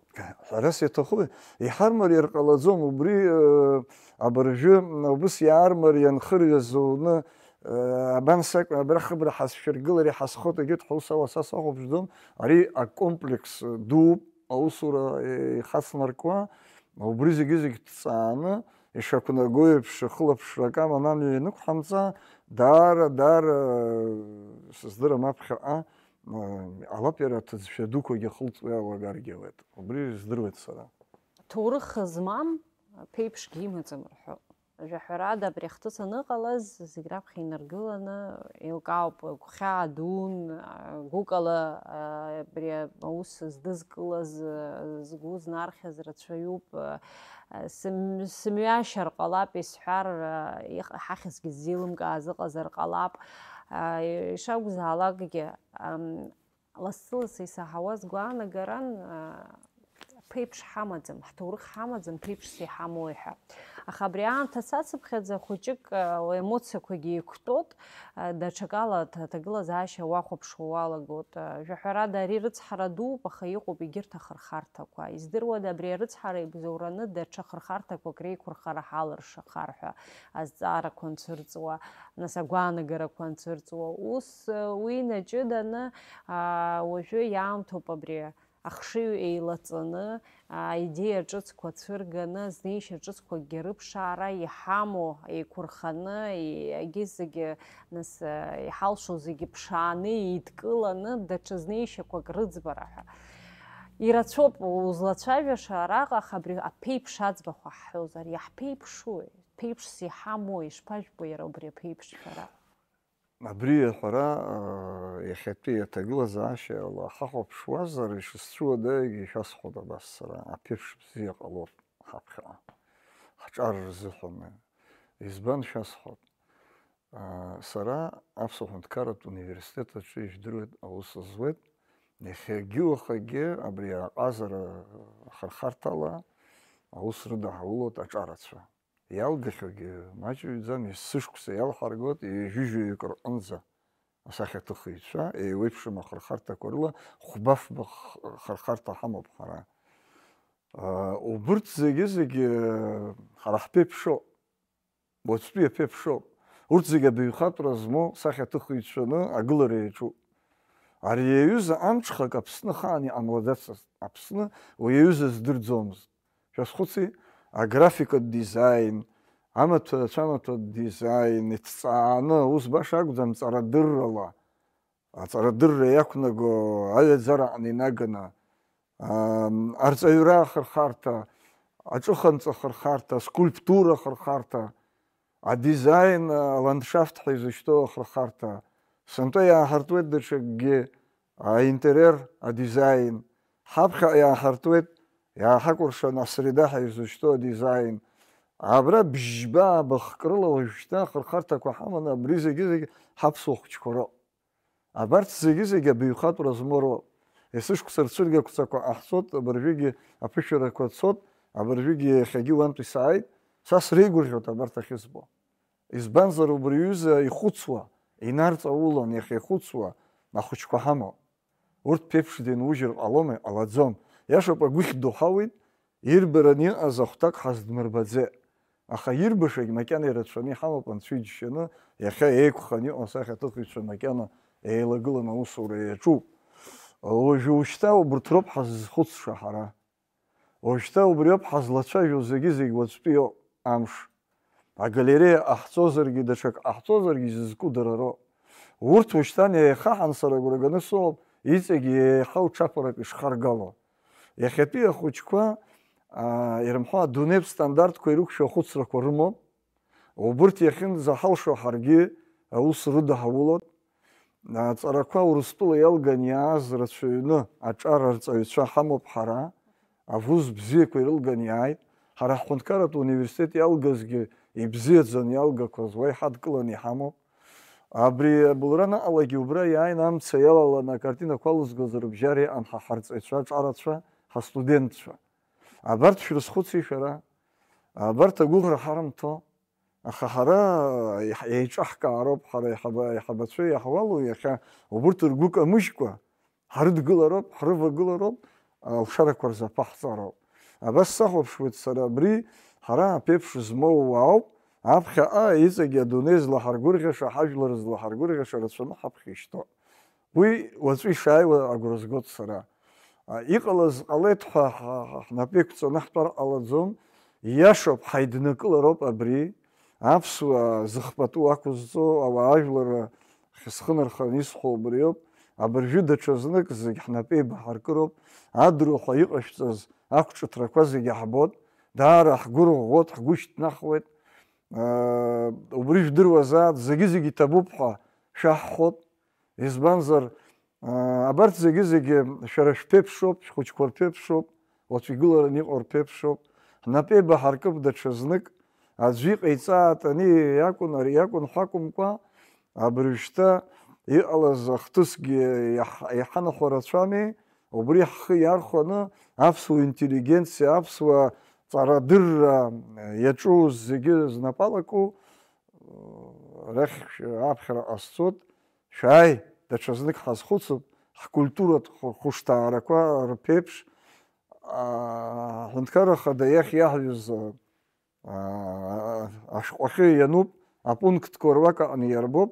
Ҳәарас иаҭахуи? Иҳармариар ҟалаӡом, убри, э, абыржәы, м, убыс иаармариан, хырҩа зуны, э, абан сакәу, абра хыбра ҳазшәыргылар иҳазхоит, егьырҭ ҳаус ала са сахәаԥшӡом, ари акомплекс дууп, аусура, э, ихацнаркуа, убри зегьы-зегь ҭҵааны, ишақәнаго еиԥш, хылаԥшрак аман амҩа ианықәҳамҵа, даара, даара, э, сыздырам аԥхьаҟа, М, иҟалап иара аҭыӡшәа дуқәагьы ахылҵуа иалагаргьы ауеит. Убри здыруеит сара. Ҭоурых змам ԥеиԥшгьы имаӡам рҳәоит. Жәаҳәарада, абри ахҭыс аныҟалаз, зегь раԥхьа инаргыланы еилкаауп, гәхьаа дуун, гәыкала, абри аус здызкылаз, згәы знархьыз рацәаҩуп, сым-, сымҩашьар ҟалап исҳәар, иҟ-, ҳахьызгьы ззеилымкааз ыҟазар ҟалап, ишакәзаалакгьы, ам, Лассы-лассы исаҳауа сгәаанагаран, аа, ԥеиԥш ҳамаӡам, ҳҭоурых ҳамаӡам, ԥеиԥшс иҳамои ҳәа. Аха абри аамҭа сацыԥхьаӡа хәыҷык, аа, уемоциақәагьы еиқәтәоит, аа, даҽакала аҭ-, аҭагылазаашьа уахәаԥшуа уалагоит. Аа, жәаҳәарада, ари рыцҳара дууп, аха иҟоуп егьырҭ ахырхарҭақәа. Издыруада, абри арыцҳара ибзоураны даҽа хырхарҭақәак реиқәырхара ҳалыршахар ҳәа азҵаарақәа анцәырҵуа, нас агәаанагарақәа анцәырҵуа. Ус, уи инаҷыданы, аа, уажәы иаамҭоуп абри ахшыҩ еилаҵаны, аидеиа ҿыцқәа цәырганы, азнеишьа ҿыцқәакгьы рыԥшаара иҳамоу еиқәырханы, егьи зегьы, нас, иҳалшо зегьы ԥшааны, еидкыланы, даҽа знеишьақәак рыӡбара ҳәа. Ирацәоуп узлацәажәаша араҟа, аха абри аԥеиԥш аӡбахә ҳҳәозар, иаҳԥеиԥшуи? Ԥеиԥшс иҳамоу, ишԥажәбо иара убри аԥеиԥш шәара? Абри аҳәара, аа, иахьатәи аҭагылазаашьала ҳахәаԥшуазар, ишысцәуадаҩгьы ишәасҳәоит абас сара, аԥеиԥш бзиа ҟалоит ҳаԥхьаҟа, ҳҿар рзыҳәаны. Избан шәасҳәоит? Аа, сара Аԥсуа Ҳәынҭқарратә Университет аҿы ижәдыруеит, аус зуеит. Иахьагьы уахагьы абри аҟазара ахырхарҭала аус рыдаҳулоит аҿарацәа. Иалгахьоугьы маҷыҩӡам, есышықәса иалҳаргоит ҩажәи жәаҩык рҟынӡа асахьаҭыхыҩцәа, еиуеиԥшым ахырхарҭақәа рыла хәба-фба х-, хырхарҭа ҳамоуп ҳара. Аа, убырҭ зегьы-зегьы ҳара ҳԥеиԥшоуп, уаҵәтәи аԥеиԥшоуп. Урҭ зегьы абаҩхатәра змоу сахьаҭыхыҩцәаны агылара иаҿуп. Ари аҩыза амҽхак Аԥсны ахаан иҟамлаӡацызт. Аԥсны уи аҩыза здырӡомызт. Шәазхәыци, аграфикатә дизаин, амаҭәа-ацәамаҭәатә дизаин, иҭҵааны, ус баша акәӡам, ҵарадыррала, аҵарадырра иақәнаго аҩаӡара аҟны инаганы, ам, арҵаҩра ахырхарҭа, аҿыханҵа ахырхарҭа, аскульптура ахырхарҭа, адизаин, аландшафт ҳәа изышьҭоу ахырхарҭа, сынтәа иааҳартуеит даҽакгьы, аинтерер, адизаин, ҳаԥхьаҟа иааҳартуеит, иааҳакәыршан асреда ҳәа изышьҭоу адизаин. Абра бжьба-аабахк рыла уажәшьҭа ахырхарҭақәа ҳаманы абри зегьы-зегьы ҳаԥсуа хәыҷқәа роуп. Абарҭ зегьы-зегьы абаҩхатәра змоу роуп. Есышықәса рцәыргақәҵақәа ҟаҳҵоит, абыржәгьы аԥышәарақәа цоит, абыржәгьы иахьагьы уантәи сааит, са среигәырӷьоит абарҭ ахьызбо. Избанзар, убри аҩыза ихәыцуа, инарҵаулан иахьа ихәыцуа ахәыҷқәа ҳамоуп. Урҭ ԥеиԥшда инужьыр ҟалома? Иҟалаӡом. Иашоуп, агәыхь ду ҳауит, ирбараны иҟаз ахәҭак ҳаздмырбаӡеит. Аха ирбашагь макьана ирацәаны иҳамоуп, Анцәа иџьшьаны, иахьа еиқәханы иҟоу асахьаҭыхыҩцәа макьана еилагыланы аусура иаҿуп. Уажәы ушьҭа убырҭ роуп ҳаззхәыцша ҳара. Уажәшьҭа убриоуп ҳазлацәажәо зегьы-зегь уаҵәтәиоуп амш. Агалереиа ҟаҳҵозаргьы, даҽак ҟаҳҵозаргьы изызку дара роуп. Урҭ ушьҭан еихаҳан, сара агәра ганы сыҟоуп, иҵегь еиҳау ҽаԥарак ишхаргало. Иахьатәи ахәыҷқәа, аа, ирымҳәо адунеитә стандартқәа ирықәшәо ахәыцрақәа рымоуп. Убырҭ иахьынӡаҳалшо ҳаргьы аус рыдаҳулоит. Аҵарақәа Урыстәыла иалган иааз рацәаҩны аҿар арҵаҩцәа ҳамоуп ҳара. Авуз бзиақәа ирылган иааит. Ҳара ҳҳәынҭқарратә университет иалгазгьы ибзиаӡан иалгақәаз уа иҳадкыланы иҳамоуп. Абри абылра анаҟалагьы убра иааины амца иалаланы акартинақәа алызгоз рыбжьара иҟан ҳа ҳарҵаҩцәа, аҿарацәа, ҳастудентцәа. Абарҭ шәрызхәыци шәара? Абарҭ агәыӷра ҳарымҭо? Аха ҳара еиҳ-, еиҿаҳкаароуп, ҳара иҳаба-, иҳабацәа иаҳуалу иахьа убырҭ ргәы камыжькәа, ҳрыдгылароуп, ҳрывагылароуп, алшарақәа рзы аԥаҳҵароуп. Абас сахәаԥшуеит сара абри, ҳара аԥеиԥш змоу уаауп, аԥхьаҟа иҵегьы адунеи злаҳаргәырӷьаша, ҳажәлар злаҳаргәырӷьаша рацәаны ҳаԥхьа ишьҭоуп. Уи уаҵәы ишааиуа агәра згоит сара. А, иҟалаз ҟалеит ҳәа ҳа-, ҳа-, ҳнапы еиқәҵаны ҳтәар ҟалаӡом. Ииашоуп, ҳаиднакылароуп абри. Аԥсуаа зыхбатәу ақәызҵо, ауаа ажәлар ахьысхынархан исҳәо убриоуп. Абыржәы даҽазнык зегь ҳнапы еибаҳаркыроуп, адырҩауа иҟашәҵаз ақәҿыҭрақәа зегьы ҳбоит, даара ҳгәырӷәӷәоит, ҳгәы шьҭнахуеит. Э, убри жәдыруазааит, зегьы-зегьы иҭабуп ҳәа шәаҳхәот. Избанзар, э, абарҭ зегьы-зегьы шәара шәԥеиԥшуп, шәхәыҷқәа рԥеиԥшуп, уаҵәы игылараны иҟоу рԥеиԥшуп. Ҳнапы еибаҳаркып даҽазнык, аӡәы иҟаиҵааит, ани иакәын, ари иакәын ҳәа акәымкәа, абыржәшьҭа иҟалаз ахҭысгьы иаҳ-, иҳанахәа рацәами, убри ҳхы иархәаны аԥсуа интеллигенциа, аԥсуа ҵарадырра иаҿу зегьы знапалаку, арахь аԥхьара ҟасҵоит, шәааи, даҽазнык ҳазхәыцып, ҳкультуратә хә-, хәышҭаарақәа рԥеиԥш, аа, аҳәынҭқарра ахада иахь иаҳҩыз, аа, ашәҟәахьы иануп, апунктқәа руак аҟны иарбоуп.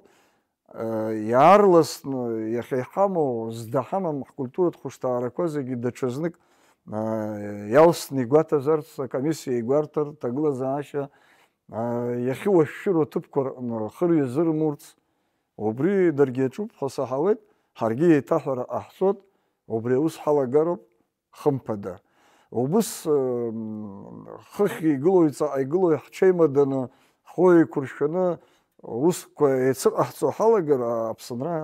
Э, иаарласны иахьа иҳамоу, зда ҳамам ҳкультуратә хәышҭаарақәа зегьы даҽазнык, э, иалсны игәаҭазарц, акомиссиа игәарҭар, ҭагылазаашьа, э, иахьыуашәшәыроу аҭыԥқәа рҟны рхы рҩазырмурц, убри даргьы иаҿуп ҳәа саҳауеит, ҳаргьы еиҭаҳәара ҟаҳҵоит, убри аус ҳалагароуп, хымԥада. Убыс, м, хыхь игылои, ҵаҟа игылои, ҳҽеимаданы, ҳхәы еиқәыршәаны, усқәа еицыҟаҳҵо ҳалагар, Аԥсынра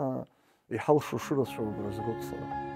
иҳалшо шырацәоу агәра згоит сара.